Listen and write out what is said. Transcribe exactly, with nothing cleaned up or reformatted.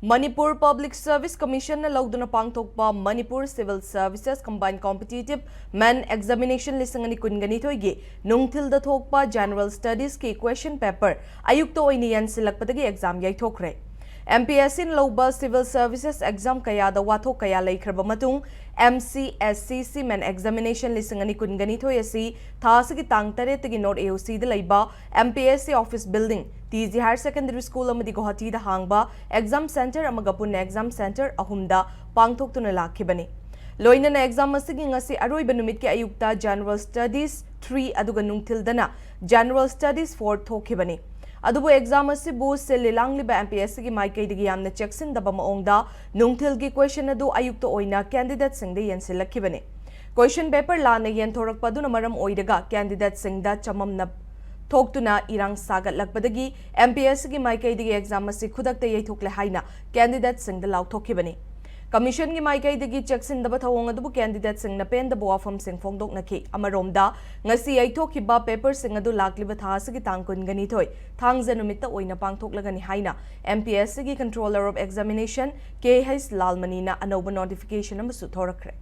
Manipur Public Service Commission ꯅ ꯂꯧꯗꯨꯅ ꯄꯥꯡꯊꯣꯛꯄ Manipur Civil Services Combined Competitive Men Examination ꯂꯤꯁꯤꯡ ꯑꯅꯤ ꯀꯨꯟꯒ ꯅꯤꯊꯣꯏꯒꯤ ꯅꯨꯡꯊꯤꯜꯗ ꯊꯣꯛꯄ General Studies ꯀꯤ question paper ꯑꯌꯨꯛꯇ ꯑꯣꯏꯅ ꯌꯦꯟꯁꯤꯜꯂꯛꯄꯗꯒꯤ exam ꯌꯩꯊꯣꯛꯈ꯭ꯔꯦ꯫ M P S C ꯅ ꯂꯧꯕ civil services exam ꯀꯌꯥꯗ ꯋꯥꯊꯣꯛ ꯀꯌꯥ ꯂꯩꯈ꯭ꯔꯕ ꯃꯇꯨꯡ, M C S C C Men Examination ꯂꯤꯁꯤꯡ ꯑꯅꯤ ꯀꯨꯟꯒ ꯅꯤꯊꯣꯏ ꯑꯁꯤ ꯊꯥ ꯑꯁꯤꯒꯤ ꯇꯥꯡ ꯇꯔꯦꯠꯇꯒꯤ North A O C ꯗ ꯂꯩꯕ M P S C Office Building, T G Higher Secondary School ꯑꯃꯗꯤ ꯒꯨꯋꯥꯍꯥꯇꯤꯗ ꯍꯥꯡꯕ exam centre ꯑꯃꯒ ꯄꯨꯟꯅ exam centre ꯑꯍꯨꯝꯗ ꯄꯥꯡꯊꯣꯛꯇꯨꯅ ꯂꯥꯛꯈꯤꯕꯅꯤ꯫ ꯂꯣꯏꯅꯅ exam ꯑꯁꯤꯒꯤ ꯉꯁꯤ ꯑꯔꯣꯏꯕ ꯅꯨꯃꯤꯠꯀꯤ ꯑꯌꯨꯛꯇ General Studies three ꯑꯗꯨꯒ ꯅꯨꯡꯊꯤꯜꯗꯅ General Studies four ꯊꯣꯛꯈꯤꯕꯅꯤ꯫ ꯑꯗꯨꯕꯨ exam ꯑꯁꯤꯕꯨ ꯁꯤꯜꯂꯤ ꯂꯥꯡꯂꯤꯕ M P S C ꯒꯤ ꯃꯥꯏꯀꯩꯗꯒꯤ ꯌꯥꯝꯅ ꯆꯦꯛꯁꯤꯟꯗꯕ ꯃꯑꯣꯡꯗ ꯅꯨꯡꯊꯤꯜꯒꯤ question ꯑꯗꯨ ꯑꯌꯨꯛꯇ ꯑꯣꯏꯅ candidate ꯁꯤꯡꯗ ꯌꯦꯟꯁꯤꯜꯂꯛꯈꯤꯕꯅꯤ꯫ Question paper ꯂꯥꯟꯅ ꯌꯦꯟꯊꯣꯔꯛꯄ ꯑꯗꯨꯅ ꯃꯔꯝ ꯑꯣꯏꯔꯒ candidate ꯁꯤꯡꯗ ꯆꯃꯝꯅ ꯊꯣꯛꯇꯨꯅ ꯏꯔꯥꯡ ꯁꯥꯒꯠꯂꯛꯄꯗꯒꯤ M P S C ꯒꯤ ꯃꯥꯏꯀꯩꯗꯒꯤ exam ꯑꯁꯤ ꯈꯨꯗꯛꯇ ꯌꯩꯊꯣꯛꯂꯦ ꯍꯥꯏꯅ candidate ꯁꯤꯡꯗ ꯂꯥꯎꯊꯣꯛꯈꯤꯕꯅꯤ꯫ Commission ꯒꯤ ꯃꯥꯏꯀꯩꯗꯒꯤ ꯆꯦꯛꯁꯤꯟꯗꯕ ꯊꯧꯑꯣꯡ ꯑꯗꯨꯕꯨ candidate ꯁꯤꯡꯅ ꯄꯦꯟꯗꯕ ꯋꯥꯐꯝꯁꯤꯡ ꯐꯣꯡꯗꯣꯛꯅꯈꯤ꯫ ꯑꯃꯔꯣꯝꯗ, ꯉꯁꯤ ꯌꯩꯊꯣꯛꯈꯤꯕ paper ꯁꯤꯡ ꯑꯗꯨ ꯂꯥꯛꯂꯤꯕ ꯊꯥ ꯑꯁꯤꯒꯤ ꯇꯥꯡ ꯀꯨꯟꯒ ꯅꯤꯊꯣꯏ, ꯊꯥꯡꯖ ꯅꯨꯃꯤꯠꯇ ꯑꯣꯏꯅ ꯄꯥꯡꯊꯣꯛꯂꯒꯅꯤ ꯍꯥꯏꯅ M P S C ꯒꯤ Controller of Examination, K H Lalmani ꯅ ꯑꯅꯧꯕ notification ꯑꯃꯁꯨ ꯊꯣꯔꯛꯈ꯭ꯔꯦ꯫